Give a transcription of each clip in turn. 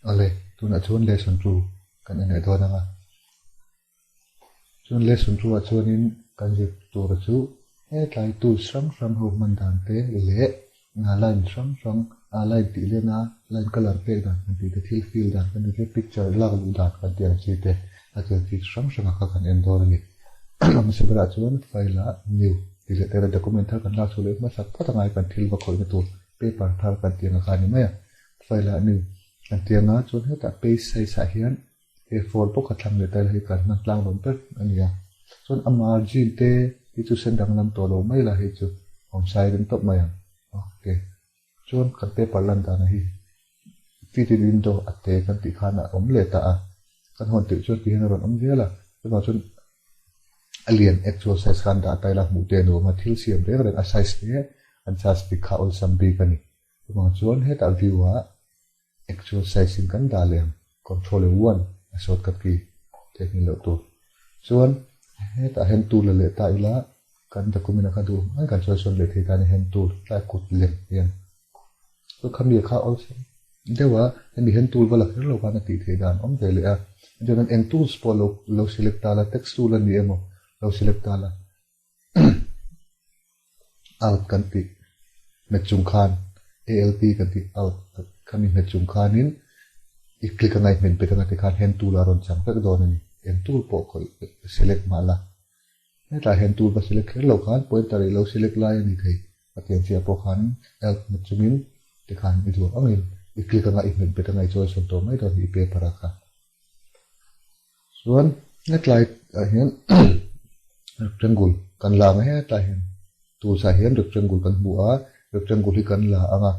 Awle, tunah chuan lesson two kan en leh dawn ang a. Chuan lesson two ah chuanin kan zir tura chu hetlai tools hrang hrang ho hman dan te leh line hrang hrang line tih lena line colour pek dan kan tih te thil fill dan kan tih te picture lak luh dan kan tih ang chi te a thil chi hrang hrang a kha kan en dawn a ni. A hmasa berah chuan file ah new tih leh tela document thar kan lak chhuah leh hmasak phawt angai kan thil va khawihna tur paper thar kan tih ang a kha a ni mai a. File ah new kan tih anga chuan hetah page size ah hian he four bawk a thlang leh ta ila hei kan hman tlang rawn ber a ni a. Chuan a margin te hi chu sen danglam tawh lo mai la hei chu awm sai reng tawp mai ang. Okay. Chuan kan paper lan dan hi fit in window a te kan tih khan a awm leh ta a. Kan hawn tirh chuan ti hian a rawn awm zel a. Chuvang chuan a lian actual size khan dah ta ila hmuh te a nuam a, thil siam reng reng a size te an charge bik kha awlsam bik a ni. Chuvang chuan hetah view ah actual size in kan dah leh ang, control leh one a shortcut key theihnghilh loh tur. Chuan hetah hand tool la leh ta ila kan document a kha duh ang kan sawi sawn leh thei ta a ni hand tool tlai kut lem hian. Chu khami kha awlsam deuh a hemi hand tool va la kher lo khan a tih theih dan awm ve leh a. Chuan eng tools pawh lo lo select ta la text tool a ni emaw lo select ta la. Alt kan tih hmet chung khan ALT kan tih alt khami hmet chung khanin i click anga i hmet bet anga tikhan hand tool a rawn chang vek dawn a ni. Eng tool pawh khawih select mah la. Hetlai hand tool va select kher lo khan pointer i lo select lai a ni thei. A tiang chiah pawh khan alt hmet chungin tikhan i duh angin i click anga i hmet bet anga i chawi sawn tawh mai dawn a ni i paper ah khan. Chuan hetlai ah hian rectangle kan la ang a hetlai hian tools ah hian rectangle kan hmu a rectangle hi kan la ang a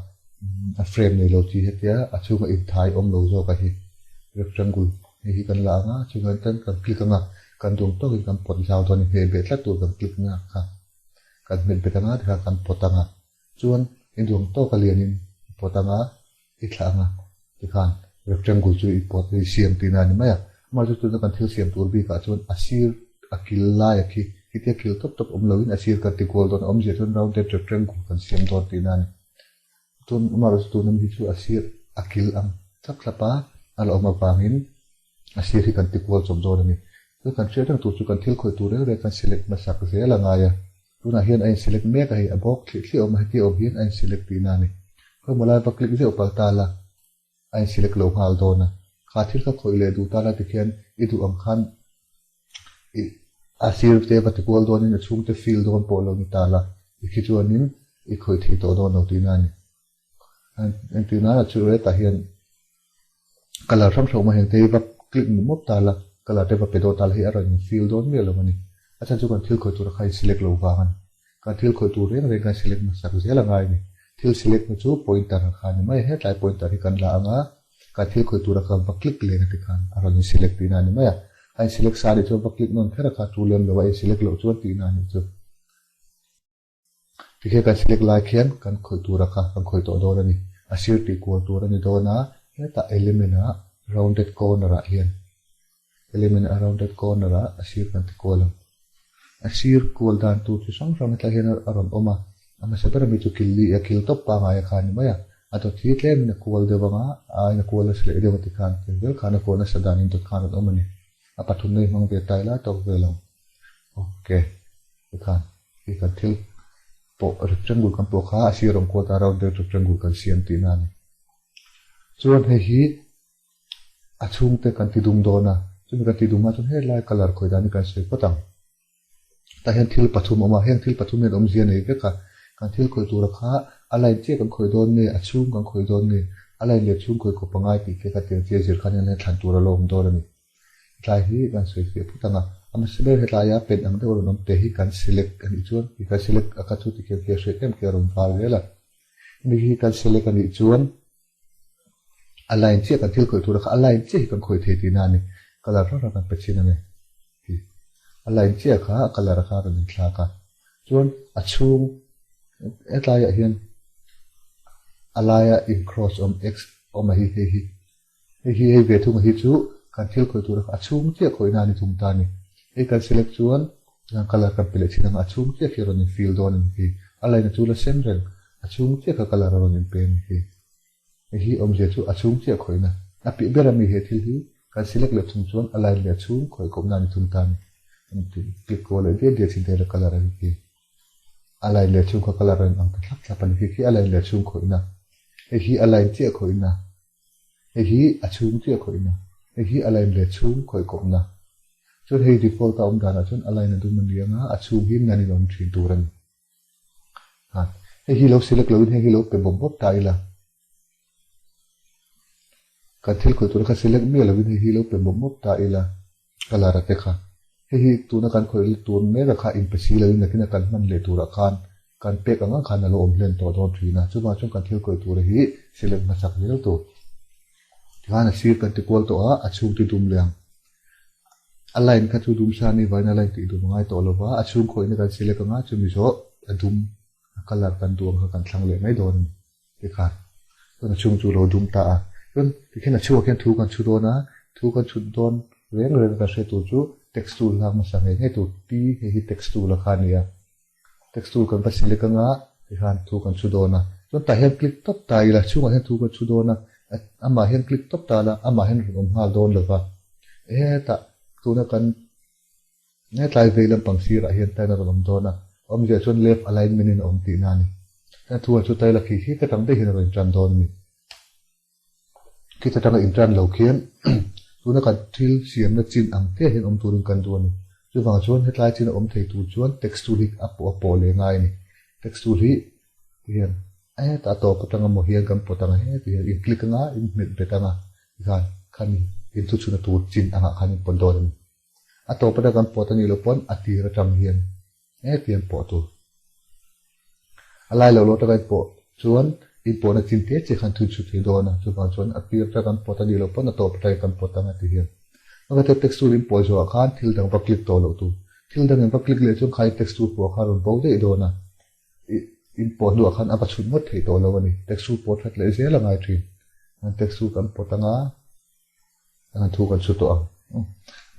a frame nei lo chi hetia a chhunga inthai awm lo zawk a hi rectangle hei hi kan la ang a chungah hian kan click ang a kan duang tawkin kan pawt zau dawn a ni hmeh beh tlat tur kan click nghak kha kan hmet bet ang a tikhan kan pawt ang a chuan i duang tawk a lianin i pawt ang a i thlah ang a tikhan rectangle chu i pawt i siam tihna a ni mai a. Amah chu tuna kan thil siam tur bikah chuan a sir a kil lai a khi khitia kil tawp tawp awm loin a sir kan ti kual dawn a awmzia chuan rounded rectangle kan siam dawn tihna a ni. Chuan amah erawh chu tuna mi hi chu a sir a kil ang thlap thlap a a la awm avangin a sir hi kan ti kual chawp dawn a ni. Chu kan hriat reng tur chu kan thil khawih tur reng reng kan select hmasak zel a ngai a. Tunah hian a in select mek a hei a bawk thlih thlih awm a heti awm hian a in select tihna a ni. Khawimaw lai va click zeuh pal ta la a in select lo nghal dawn a. Kha thil kha khawih leh duh ta la tikhian i duh ang khan i a sir te va ti kual dawnin a chhungte fill dawn pawh lo ni ta la i khi chuanin i khawih thei tawh dawn lo tihna a ni. Engtir nana chu retah hian colour hrang hrang awm a heng te hi va click mawp mawp ta la colour te va pe dawn ta la hei a rawn in fill dawn miah lo a ni. A chhan chu kan thil khawih tur kha in select lo vang a ni. Kan thil khawih tur reng reng kan select hmasak zel a ngai a ni. Thil select na chu pointer kha a ni mai a, hetlai pointer hi kan la ang a, kan thil khawih tura kha va click leh na tikhan a rawn in select tihna a ni mai a. A in select sa anih chuan va click nawn kher a kha tu lem lo a in select loh chuan tihna a nih chu. Tikhian kan select lai khian kan khawih tura kha kan khawih tawh dawn a ni. A sir tih kual tur a ni dawn a, hetah element ah rounded corner ah hian element a rounded corner ah a sir kan ti kual ang. A sir kual dan tur chi hrang hrang hetlai hian a rawn awm a, a hmasa ber ami chu kil li a kil tawp pangai a kha a ni mai a, a dawt hi tlemin a kual deuh ang a, a aiin a kual nasa leh deuh a ti khan eng vel khan a kual nasa danin dawt khan a rawn awm a ni. A pathumna hi hmang ve ta ila tawk vel ang. Okay. Tikhan hi kan thil pawh rectangle kan pawh kha a sir awm kual ta rounded rectangle kan siam tihna a ni. Chuan hei hi a chhungte kan ti dum dawn a, chumi kan ti dum ah chuan helai colour khawi dan hi kan sawi phawt ang. Tah hian thil pathum a awm a, heng thil pathum hian awmzia nei vek a, kan thil khawih tura kha a line chiah kan khawih dawn nge, a chhung kan khawih dawn nge, a line leh chhung khawih kawp a ngai tih te kha tiang chi a zir khan hian thlan tur a lo awm dawn a ni. Tlai hi kan sawi fiah phut ang a, a hmasa ber helaia pen ang deuh a rawn awm te hi kan select a nih chuan ti kha select a kha chu ti khian khi a hriat em khi a rawn var zel a. Hemi hi kan select a nih chuan a line chiah kan thil khawih tur a kha a line chiah hi kan khawih thei tihna a ni. Colour hrang hrang kan pe chin ang e ti. A line chiah kha a colour kha a rawn inthlak a. Chuan a chhung hetlaiah hian a laia in cross awm x awm a hi hei hi Hei hi hei ve thung hi chu kan thil khawih tur a chhung chiah khawihna a ni thung ta a ni. Hei kan select chuan colour kan pe leh thin ang a, a chhung chiah khi a rawn in fill dawn a ni khi. A line a chu la sen reng, a chhung chiah kha colour a rawn in pe a ni khi. Hei hi awmzia chu a chhung chiah khawihna. A piah ber ami he thil hi kan select leh thung chuan a line leh a chhung khawih kawp nan i thung ta a ni. Kan click kual leh diat diat chin te hian colour a ni khi. A line leh chhung kha colour a in ang ta thlap thlap a ni khi khi a line leh chhung khawihna. Hei hi a line chiah khawihna. Hei hi a chhung chiah khawihna. Hei hi a line leh chhung khawih kawpna. Chuan hei default a awm danah chuan a line a dum a ni ang a, a chhung hi nan in awm thin tur a ni. Hei hi lo select loin hei hi lo pe bawp bawp ta ila. Kan thil khawih tur kha select miah loin hei hi lo pe mawp mawp ta ila colour a te kha. Hei hi tuna kan khawih tur mek a kha inpe si loin nakina kan hman leh turah khan kan pek ang ang khan a lo awm hlen tawh dawn thin a. Chuvang chuan kan thil khawih tur hi select hmasak zel tur. Tikhan a sir kan ti kual tawh a, a chhung ti dum leh ang. A line kha chu dum sa ni vain a line tih dum a ngai tawh lova, a chhung khawihna kan select anga chumi zawh a dum a colour kan duh ang kha kan thlang leh mai dawn a ni. Tikhan chuan a chhung chu lo dum ta a. Chuan tikhian a chhungah khian thu kan chhu dawn a, thu kan chhut dawn reng reng kan hre tur chu text tool lak hmasa ngei ngei tur T hei hi text tool a kha a ni a. Text tool kan va select anga tikhan thu kan chhu dawn a. Chuan tah hian click tawp ta ila chhungah hian thu kan chhu dawn a, amah hian click tawp ta la amah hian rawn awm nghal dawn lova. Hetah tuna kan Hetlai vei lampang sirah hian tain a rawn awm dawn a, awmzia chuan left alignment in a awm tihna a ni. Heng thu ah chu taila khi khi ka tam daih hian a rawn intan dawn a ni. Khit atanga intan lo khian tuna kan thil siamna chin ang chiah hian awm turin kan duh a ni. Chuvang chuan hetlai chin a awm thei tur chuan text tool hi a pawh a pawh leh ngai a ni. Text tool hi tihian hetah a tawp atanga maw hian kan pawt anga heti hian in click anga in hmet bet anga tikhan khami inthuchhuna tur chin angah khan in pawt dawn a ni. A tawp atang kan pawt a nih loh pawn a tir atang hian hetiang pawh tur. A lai lo lo atanga in pawh chuan in pawhna chin te che khan thun chhut thei dawn a, chuvang chuan a tir atang kan pawt a nih loh pawn a tawp atangin kan pawt ang a ti hian. Pakhat hian text tool in pawh zawhah khan thil dang va click tawh loh tur. Thil dang in va click leh chuan khai text tool pawh kha a rawn bo daih dawn a, in pawh hnuah khan a va chhut ngawt thei tawh lo a ni. Text tool pawh that leh zel a ngai thin. Text tool kan pawt anga. An thu kan chhu tawh ang.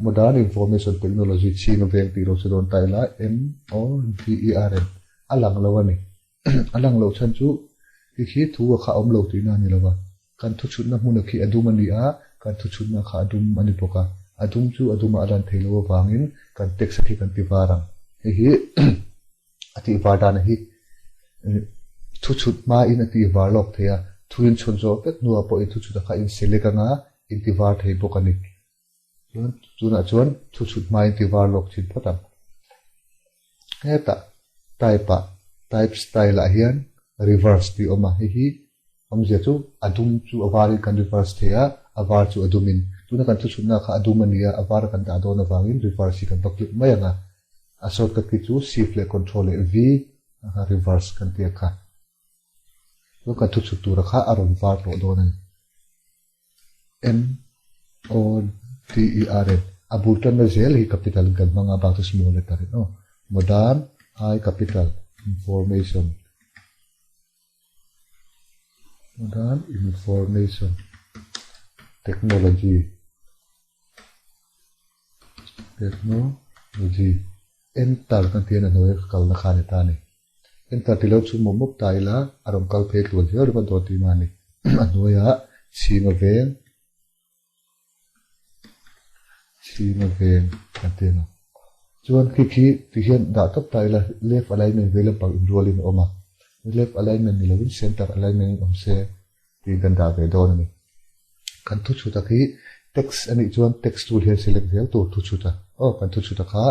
Modern Information Technology chhing a veng tih lo chu dawn ta ila M-O-D-E-R-N a lang lo a ni. A lang loh chhan chu khi khi thu a kha awm lo tihna a ni lo va. Kan thu chhutna hmuna khi a dum a ni a, kan thu chhutna kha a dum a ni bawk a. A dum chu a dumah a lan thei lo avangin kan text a khi kan ti var ang. Hei hi a tih var dan a hi thu chhut hmain a tih var lawk thei a, thu in chhun zawh vek hnuah pawh in thu chhut a kha in select anga in ti var thei bawk a ni. Chuan tunah chuan thu chhut hmain ti var lawk thin phawt ang. Hetah type ah type style ah hian reverse tih a awm a, hei hi awmzia chu a dum chu a varin kan reverse thei a, a var chu a dumin. Tuna kan thu chhutna kha a dum a ni a, a var kan dah dawn avangin reverse hi kan va click mai ang a. A shortcut key chu shift leh control leh V a reverse kan tia kha. Chuan kan thu chhut tura kha a rawn var tawh dawn a ni. M O D E R N a bul tanna zel hi capital in kan hmang a bak chu small letter in aw. Modern I capital information Modern information technology Technology Enter kan tih hian a hnuaia ka kalna kha a ni ta a ni. Enter tih lo chu mawp mawp ta ila a rawn kal phei tluan viau ringawt dawn tihna a ni. A hnuaiah chhing a veng chhing a veng kan ti ang. Chuan khi khi ti hian dah tawp ta ila left alignment vei lampang inrualin a awm a. Left alignment ni lovin center alignment in awm se tiin kan dah ve dawn a ni. Kan thu chhuta khi text a nih chuan text tool hian select zel tur thu chhuta. Aw kan thu chhuta kha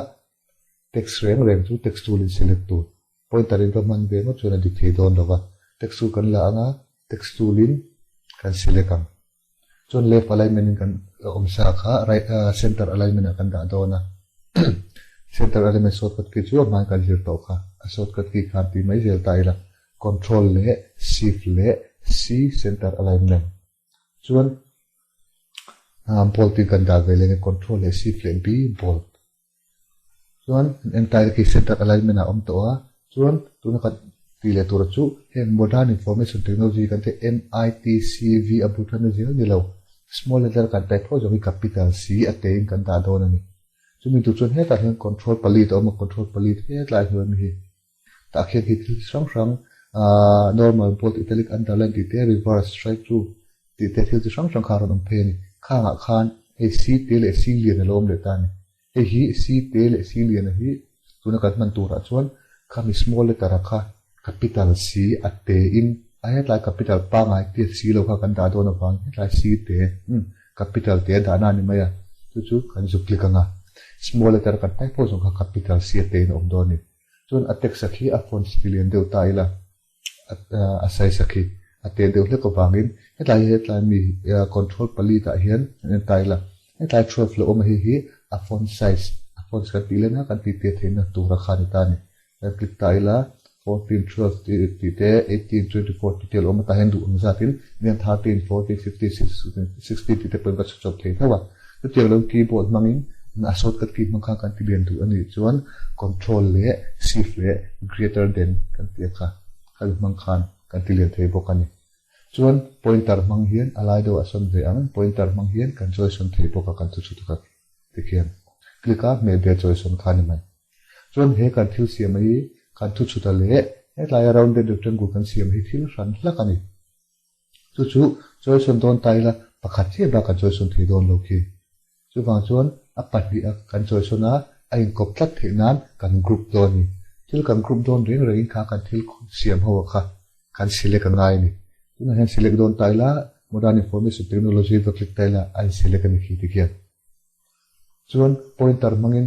text reng reng chu text tool in select tur. Pointer in va hman ve ngawt chuan a dik thei dawn lo va. Text tool kan la ang a, text tool in kan select ang. Chuan left alignment in kan awm sa kha right center alignment ah kan dah dawn a. Center alignment shortcut key chu a hmain kan zir tawh kha. A shortcut key khan tih mai zel ta ila. Control leh Shift leh C center alignment. Chuan bold in kan dah ve leh nia Control leh Shift leh B bold. Chuan entire khi center alignment ah a awm tawh a. Chuan tuna kan tih leh tura chu heng modern information technology kan tih MITCV a bul than na zel ni lo. Small letter kan type ho zawng hi capital C a te in kan dah dawn a ni. Chumi tur chuan hetah hian control palit a awm a, control palit hetlai hnuai ami hi. Tah khian hi thil hrang hrang normal, bold, italic, underline tih te, reverse, strike through. Tih te thil chi hrang hrang kha a rawn awm phei a ni. Khangah khan hei C te leh C lian a lo awm leh ta a ni. Hei hi C te leh C lian a hi tuna kan hman turah chuan khami small letter a kha capital C a te in a hetlai capital pangai tiat si lo kha kan dah dawn avangin hetlai C te umm capital te a dahna a ni mai a, chu chu kan zu click ang a. Small letter kan type pawh zawng kha capital C a te in a awm dawn a ni. Chuan a text a khi a font ti lian deuh ta ila. a size a khi a te deuh hlek avangin hetlai hi hetlai mi control pali tah hian an en ta ila hetlai 12 lo awm a hei hi a font size a font kan tih lena kan tih tir theihna tura kha a ni ta a ni kan click ta ila 14 12 tih tih te 18 24 tih te a lo awm a tah hian duh ang zatin nian 13 14 15 16 tih te pawhin ka chhu chawp thei tho a chutiang lo keyboard hmangin a shortcut key hmang kha kan ti lian duh a nih chuan control leh shift leh greater than kan tih a kha khami hmang khan kan ti lian thei bawk a ni. Chuan pointer hmang hian a lai deuhah sawn ve ang, pointer hmang hian kan chawi sawn thei bawk a kan chu chhut kha tikhian click a hmeh ve chawi sawn kha a ni mai. Chuan he kan thil siam hi kan thu chhuta leh hetlaia rounded rectangle kan siam hi thil hran hlak a ni. Chu chu chawi sawn dawn ta ila pakhat chiah bak kan chawi sawn thei dawn lo khi. Chuvang chuan a pahniha kan chawi sawn a, a inkawp tlat theih nan kan group dawn a ni. Thil kan group dawn reng rengin kha kan thil siam ho kha kan select a ngai a ni. Tunah hian select dawn ta ila Modern Information Technology va click ta ila a in select a ni khi tikhian. Chuan pointer hmangin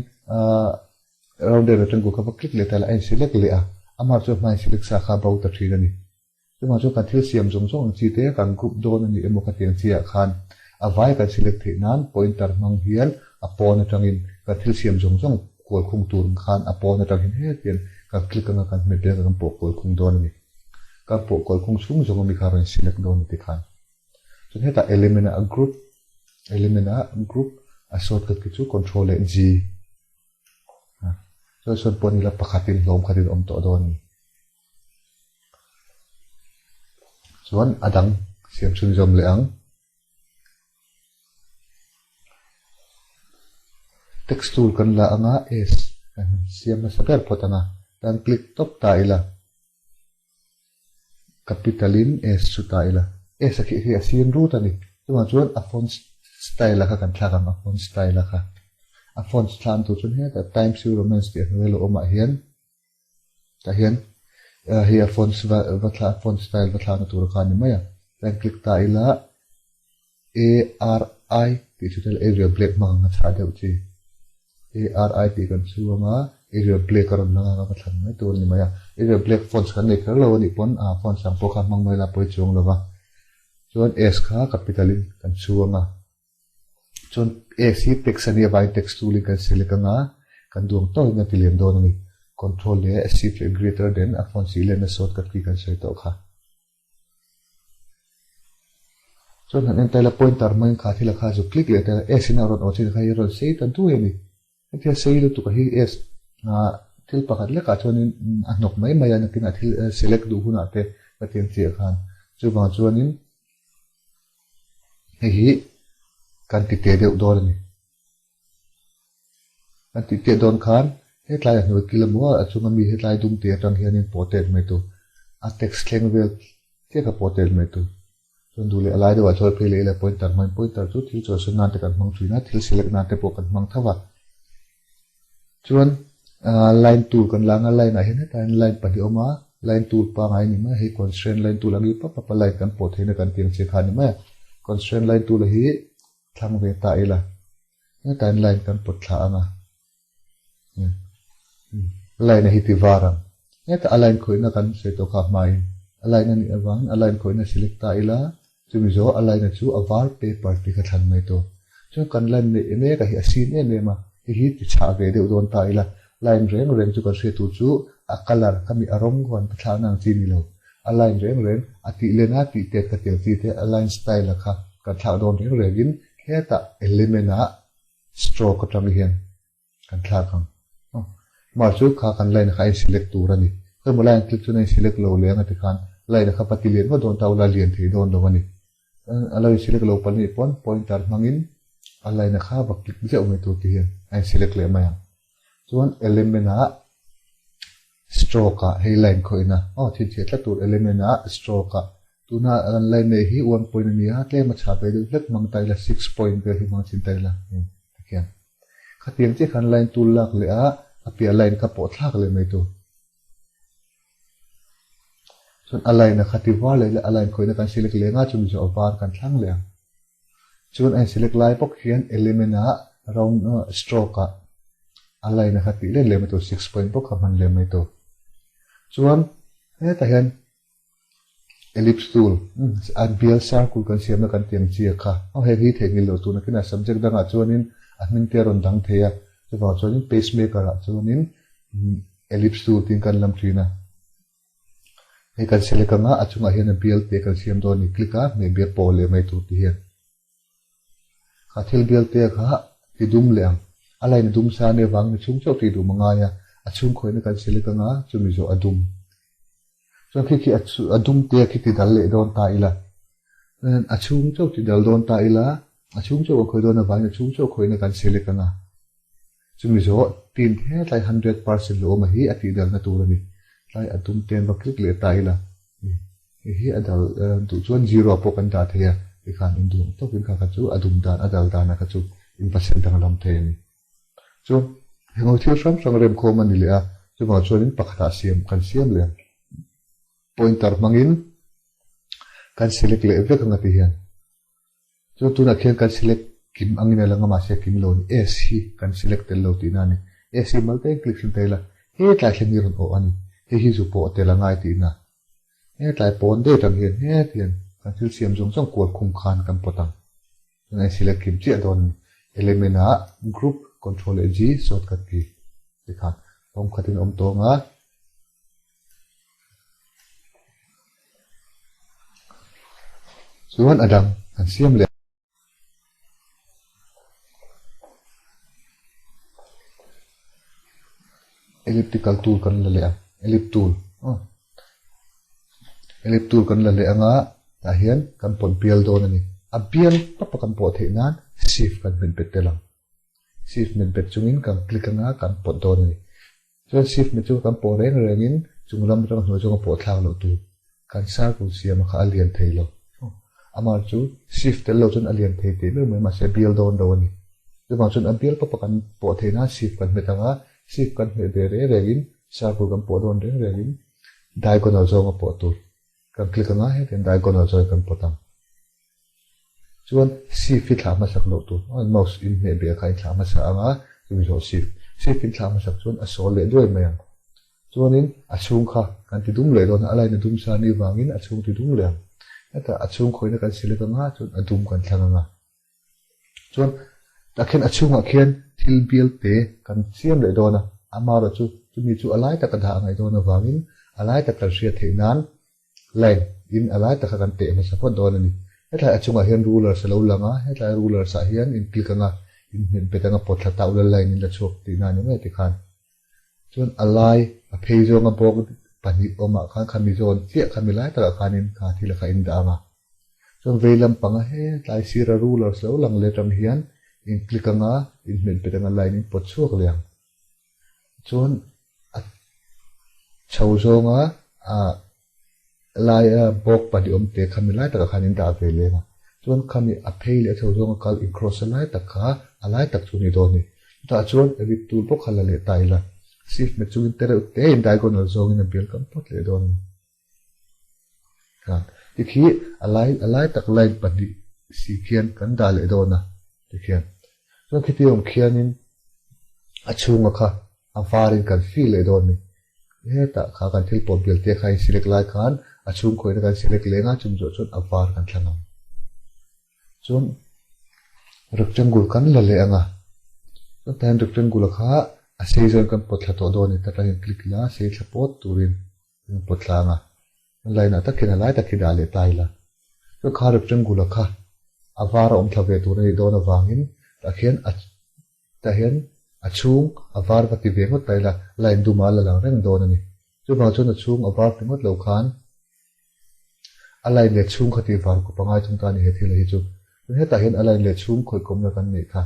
rounded rectangle kha va click leh ta ila a in select leh a, amah chu hmain select sa kha bo ta thin a ni. Chuvang chuan kan thil siam zawng zawng ang chi te kan group dawn a ni emaw ka ti ang chi ah khan a vai kan select theih nan pointer hmang hian a pawn atangin kan thil siam zawng zawng kual khung tur ang khan a pawn atang hian hetiang kan click anga kan hmet vel kan pawh kual khung dawn a ni. Kan pawh kual khung chhung zawng ami kha rawn select dawn a ti khan. Chuan hetah element ah group element ah group a shortcut khi chu control leh G. Chuan sawn pawh ni la pakhatin hlawm khatin awm tawh dawn a ni. Chuan a dang siam chhunzawm leh ang. Text tool kan la anga S kan siam hmasa ber phawt anga tan click tawp ta ila. Capital in S chu ta ila. S a khi khi a sin rut a ni. Chuvang chuan a font style a kha kan thlak ang a font style a kha. A font thlan tur chuan hetah Times New Romans tih a hnuai lo awmah hian Tah hian hei a font va thla font style va thlakna tur kha a ni mai a. Chuan click ta ila ARI tih chu tel Arial Black hmang ang a chhah deuh chi. ARI tih kan chhu anga Arial Black a rawn lang anga va thlan mai tur a ni mai a. Arial Black fonts kan nei kher lo a nih pawn a fonts ang pawh kha hmang mai la pawi chuang lo va. Chuan S kha capital in kan chhu anga. Chuan S hi text a nih avangin text tool in kan select anga kan duang tawkin a ti lian dawn a ni. Control leh Shift leh Greater than a font sih lenna shortcut key kan sawi tawh kha. Chuan han en ta ila pointer hmangin kha thil a kha chu click leh ta ila S in a rawn aw chin kha hi a rawn sei ta duai a ni. Hetia sei lutuk a hi S thil pakhat lekah chuanin a hnawk mai mai a nakinah thil select duh hunah te ka ti ang chiah khan. Chuvang chuanin Hei hi kan ti teh deuh dawn a ni. Kan ti teh dawn khan hetlai a hnuai kil emaw a chunga mi hetlai dum tih atang hianin pawh tet mai tur. A text thleng vel chiah kha pawh tet mai tur. Chuan duh leh a lai deuhah chuan phei leh ila pointer hmangin pointer chu thil chawisawn nan te kan hmang thin a, thil select nan te pawh kan hmang tho va. Chuan line tool kan la anga line ah hian hetah hian line pahnih a awm a, line tool pangngai a ni mai a, hei constraint line tool ang hi pap pap a line kan pawh theihna kan tih ang che kha a ni mai a, constraint line tool a hi thlang ve ta ila hetah hian line kan pawt thla ang a, line a hi ti var ang, hetah a line khawihna kan sawi tawh kha hmain a line a nih avangin a line khawihna select ta ila. Chumi zawh a line-a chu a var paper tih kha thlan mai tur. Chuan kan line neih mek a hi a sin em em a, hei hi ti chhah ve deuh dawn ta ila, line reng reng chu kan hriat tur chu a colour kha mi a rawng khan ka thlakna ang chi ni lo. A line reng reng a tih len a tih tet kha tel chi te a line style-a kha kan thlak dawn reng rengin hetah element-ah stroke atang hian Kan thlak ang. Mah chu kha kan line kha a in select tur a ni. Khawimaw line click chuan a in select lo leh ang a ti khan line kha pati lian ngawt dawn ta ula lian thei dawn lo a ni. A lo in select lo palh nih pawn pointer hmangin a line kha va click zeuh mai tur ti hian a in select leh mai ang. Chuan element ah stroke ah hei line khawihna aw thil chhiat tlat tur element ah stroke ah. Tuna kan line neih hi one point a ni a, tlem a chhah ve deuh hlek hmang ta ila 6 point vel hi hmang chin ta ila tikhian. Khatiang chiah khan line tool lak leh a, a piah line kha pawh thlak leh mai tur. Chuan a line a kha ti var leh ila a line khawihna kan select leh anga chumi zawh a var kan thlang leh ang. Chuan a inselect lai bawk hian element ah round stroke ah a line a kha tih let leh mai tur 6 point bawk kha hman leh mai tur. Chuan hetah hian Ellipse tool, a bial circle kan siamna kan tiang chi a kha. Aw hei hi theihnghilh loh tur nakinah subject dangah chuanin a hming te a rawn dang thei a, chuvang chuanin pacemaker ah chuanin ellipse tool tiin kan lam thin a. Hei kan select anga a chungah hian a bial te kan siam dawn a ni, click a hmeh bial pawh leh mai tur ti hian. Kha thil bial te kha ti dum leh ang. A line a dum sa ania vang ni chhung chauh tih dum a ngai a, a chhung khawihna kan select anga chumi zawh a dum. Chuan khi khi a dum te khi ti dal leh dawn ta ila. A chhung chauh ti dal dawn ta ila, a chhung chauh kan khawih dawn avangin a chhung chauh khawihna kan select anga. Chumi zawh tint hetlai 100% lo awm a hi a tih dalna tur a ni. Tlai a dum ten va click leh ta ila. Hei hi a dal duh chuan zero pawh kan dah thei a, tikhan in duh ang tawkin kha kha chu a dum dan a dal dan a kha chu in va sen danglam thei a ni. Chuan heng thil hrang hrang remkhawm a ni leh a, chuvang chuanin pakhatah siam kan siam leh ang. Pointer hmangin kan select leh vek ang a ti hian. Chuan tunah khian kan select kim angin a lang a, mahse kim lo a ni. S hi kan select tel lo tihna a ni. S hi mal te click hrim ta ila, he tlai thleng hi rawn awh a ni. Hei hi zu pawh tel a ngai tihna. He tlai pawn daih atang hian het hian kan thil siam zawng zawng kual khum khan kan pawt ang. Chuan a select kim chiah dawn a ni. Element ah group control leh G shortcut key tikhan rawng khatin a awm tawng a. Chuan a dang kan siam leh. Elliptical tool kan la leh ang. Ellip tool. Ellip tool kan la leh anga tah hian kan pawt bial dawn a ni. A bial papa kan pawh theih nan shift kan hmet bet tel ang. Shift hmet bet chungin kan click anga kan pawt dawn a ni. Chuan shift hmet chu kan pawh reng rengin chung lam atanga hnuai zawng a pawh thlak loh tur. Kan circle siam a kha a lian thei lo. Amah chu shift tel lo chuan a lian thei teh meuh mai mahse a bial dawn lo a ni. Chuvang chuan a bial pawpa kan pawh theih nan shift kan hmet ang a, shift kan hmeh ve reng rengin circle kan pawh dawn reng rengin diagonal zawng a pawh tur. Kan click anga hetiang diagonal zawng kan pawt ang. Chuan shift hi thlah hmasak loh tur. Mouse in hmeh beh kha in thlah hmasa anga chumi zawh shift. Shift in thlah hmasak chuan a sawl leh duai mai ang. Chuanin a chhung kha kan ti dum leh dawn a, a line a dum sa anih vangin a chhung ti dum leh ang. Hetah a chhung khawihna kan select anga chuan a dum kan thlang anga. Chuan tah khian a chhungah khian thil bial te kan siam leh dawn a, amaherawhchu chumi chu a lai taka dah a ngaih dawn avangin a lai tak kan hriat theih nan line in a lai taka kan teh hmasa phawt dawn a ni. Hetlai a chungah hian rulers a lo lang a, hetlai rulers ah hian in click anga in hmet bet anga pawt thla ta ula line in la chhuak tihna a ni mai tikhan. Chuan a lai a phei zawnga bawk pahnih awmah khan khami zawn chiah khami lai takah khanin kha thil a kha in dah ang a. Chuan vei lampanga hetlai sira rulers lo lang leh atang hian in click anga in hmet bet anga line in pawt chhuak leh ang. Chuan a chho zawnga a laia bawk pahnih awm te khami lai takah khan in dah ve leng a. Chuan khami a phei leh a chho zawnga kal in cross a lai tak kha a lai tak chu a ni dawn a ni. Chutah chuan edit tool bawk kha la leh ta ila. Shift hmet chungin te reuh te in diagonal zawngin a bial kam phawt leh dawn a ni. Tikhi a lai a lai tak line pahnih si khian kan dah leh dawn a tikhian. Chuan khiti awm khianin a chhunga kha a varin kan feel leh dawn a ni. Hetah kha kan thil pawh bial te kha in select lai khan a chhung khawihna kan select leng a chumi zawh chuan a var kan thlang ang. Chuan rectangle kan la leh ang a, chuan tah hian rectangle kha a sei zawn kan pawt thla tawh dawn a ni. Tah hian click ila sei thla pawt turin Kan pawt tlang a, kan line ah tak hian a lai tak hi dah leh ta ila. Chuan kha rectangle kha a var a awm thla ve tur a nih dawn avangin tah khian a tah hian a chhung a var va ti ve ngawt ta ila line dum ah a la lang reng dawn a ni. Chuvang chuan a chhung a var ti ngawt lo khan a line leh chhung kha tih var kawp a ngai thung ta a ni he thil hi chu. Chuan hetah hian a line leh chhung khawih kawmna kan neih kha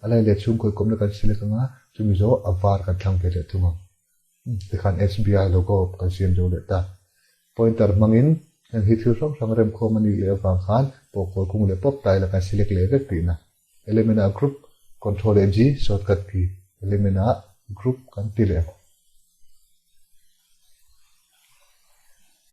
a line leh chhung khawih kawmna kan select anga chumi zawh a var kan thlang ve leh thung ang. Tikhan SBI logo kan siam zo leh ta. Pointer hmangin Heng hi thil hrang hrang remkhawm a nih leh avang khan pawhkawl kung leh pawp ta ila kan select leh vek tihna. Element ah group, control leh G shortcut key, element ah group kan ti leh ang.